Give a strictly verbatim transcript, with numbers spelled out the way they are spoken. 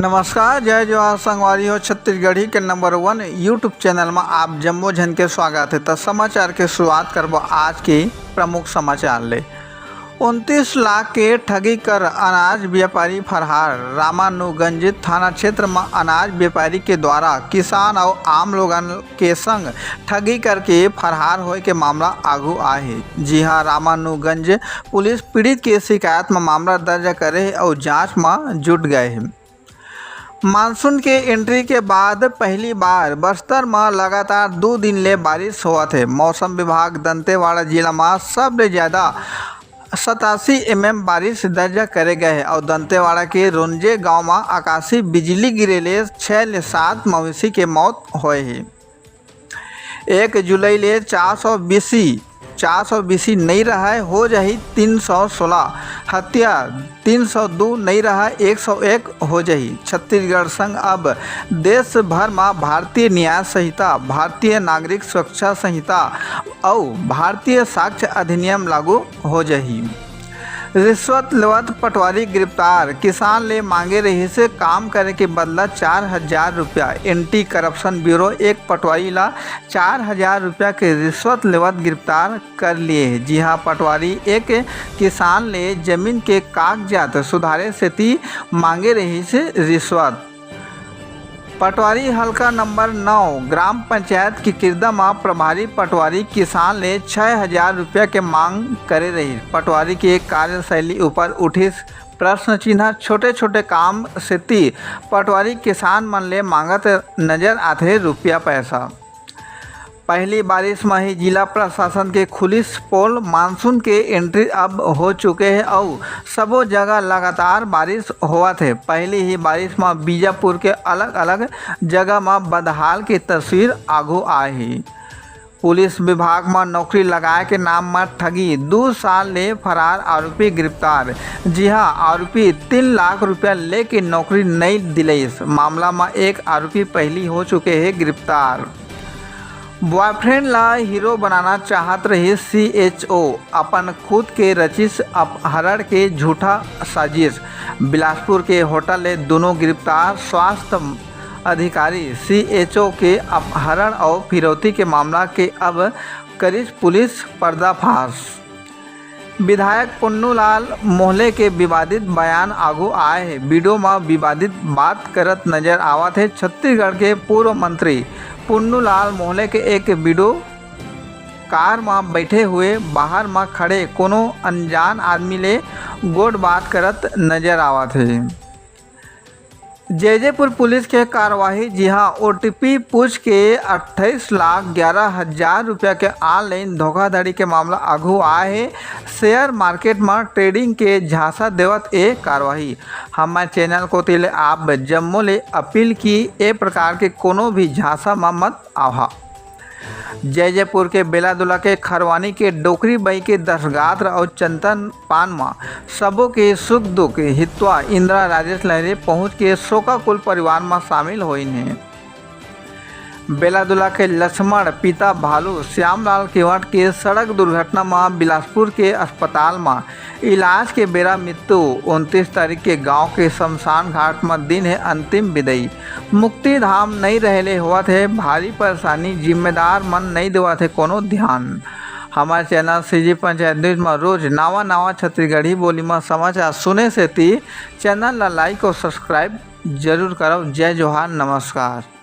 नमस्कार, जय जोहार संगवारी हो। छत्तीसगढ़ी के नंबर वन YouTube चैनल म आप जम्मो झन के स्वागत हे। त समाचार के शुरुआत करबो आज के प्रमुख समाचार ले। उनतीस लाख के ठगी कर अनाज व्यापारी फरार। रामानुगंज थाना क्षेत्र म अनाज व्यापारी के द्वारा किसान अउ आम लोगन के संग ठगी करके फरार होए के मामला आगू आए हे। जी हां, रामानुगंज पुलिस पीड़ित के शिकायत म मामला दर्ज करे हे अउ जांच म जुट गए हे। मानसून के एंट्री के बाद पहली बार बस्तर म लगातार दू दिन ले बारिश होवत हे। मौसम विभाग दंतेवाड़ा जिला म सबले ज्यादा सतासी एमएम बारिश दर्ज करे गए हे अउ दंतेवाड़ा के रोंजे गांव म आकाशीय बिजली गिरे ले छह ले सात मवेशी के मौत होए हे। एक जुलाई ले चार सौ बीसी, चार सौ बीसी नई रहय, हो जाही तीन सौ सोलह। हत्या तीन सौ दू नई रहय, एक सौ एक हो जाही। छत्तीसगढ़ संग अब देश भर म भारतीय न्याय संहिता, भारतीय नागरिक सुरक्षा संहिता अउ भारतीय साक्ष्य अधिनियम लागू हो जाही। रिश्वत लेवत पटवारी गिरफ्तार, किसान ले मांगे रहिस काम करे के बदला चार हजार रुपया। एंटी करप्शन ब्यूरो एक पटवारी ला चार हजार रुपया के रिश्वत लेवत गिरफ्तार कर लिए हे। जी हां, पटवारी एक किसान ले जमीन के कागजात सुधारे सेती मांगे रहिस रिश्वत। पटवारी हल्का नंबर नौ ग्राम पंचायत किकिरदा म प्रभारी पटवारी किसान ले छह हजार रुपया के मांग करे रहिस। पटवारी के कार्यशैली ऊपर उठिस प्रश्न चिन्ह। छोटे-छोटे काम सेती पटवारी किसान मन ले मांगत नजर आथे रुपया पैसा। पहली बारिश म ही जिला प्रशासन के खुलिस पोल। मानसून के एंट्री अब हो चुके हे अउ सबो जगह लगातार बारिश होवत हे। पहली ही बारिश म बीजापुर के अलग-अलग जगह म बदहाल के तस्वीर आगू आए हे। पुलिस विभाग म नौकरी लगाए के नाम म ठगी, दू साल ले फरार आरोपी गिरफ्तार। जी हां, आरोपी तीन लाख रुपया लेके नौकरी नई दिलइस। मामला म एक आरोपी पहली हो चुके हे गिरफ्तार। बॉयफ्रेंड ला हीरो बनाना चाहत रहिस सीएचओ, अपन खुद के रचिस अपहरण के झूठा साजिश। बिलासपुर के होटल ले दोनों गिरफ्तार। स्वास्थ्य अधिकारी सीएचओ के अपहरण अउ फिरौती के मामला के अब करिस पुलिस पर्दाफाश। विधायक पुन्नूलाल मोहले के विवादित बयान आगू आए हे। वीडियो म विवादित बात करत नजर आवत हे छत्तीसगढ़ के पूर्व मंत्री पुन्नूलाल मोहले के एक वीडियो। कार म बैठे हुए बाहर म खड़े कोनो अनजान आदमी ले गोठ बात करत नजर आवत हे। जैजेपुर पुलिस के कार्रवाई, जी हां, ओटीपी पूछ के अट्ठाईस लाख ग्यारह हजार रुपया के ऑनलाइन धोखाधड़ी के मामला आगू आए हे। शेयर मार्केट म ट्रेडिंग के झांसा देवत ए कार्रवाई। हमर चैनल कोति ले आप जम्मो ले अपील कि ए प्रकार के कोनो भी झांसा म मत आहा। जैजेपुर के बेलादुला के खरवानी के डोकरी बाई के दसगात्र अउ चंदन पान म सबो के सुख दुख हितवा इंदिरा राजेश लहरे पहुंच के शोकाकुल परिवार म शामिल होइन हे। बेलादुला के लक्ष्मण पिता भालू श्यामलाल केवट के सड़क दुर्घटना म बिलासपुर के अस्पताल म इलाज के बेरा मृत्यु। उनतीस तारीख के गांव के शमशान घाट म दिन हे अंतिम विदाई। मुक्ति धाम नई रहे ले होवत हे भारी परेशानी, जिम्मेदार मन नई देवत हे कोनो ध्यान। हमर चैनल सीजी पंचायत न्यूज म रोज नवा नवा छत्तीसगढ़ी बोली म समाचार सुने सेती चैनल ला लाइक अउ सब्सक्राइब जरूर करव। जय जोहार, नमस्कार।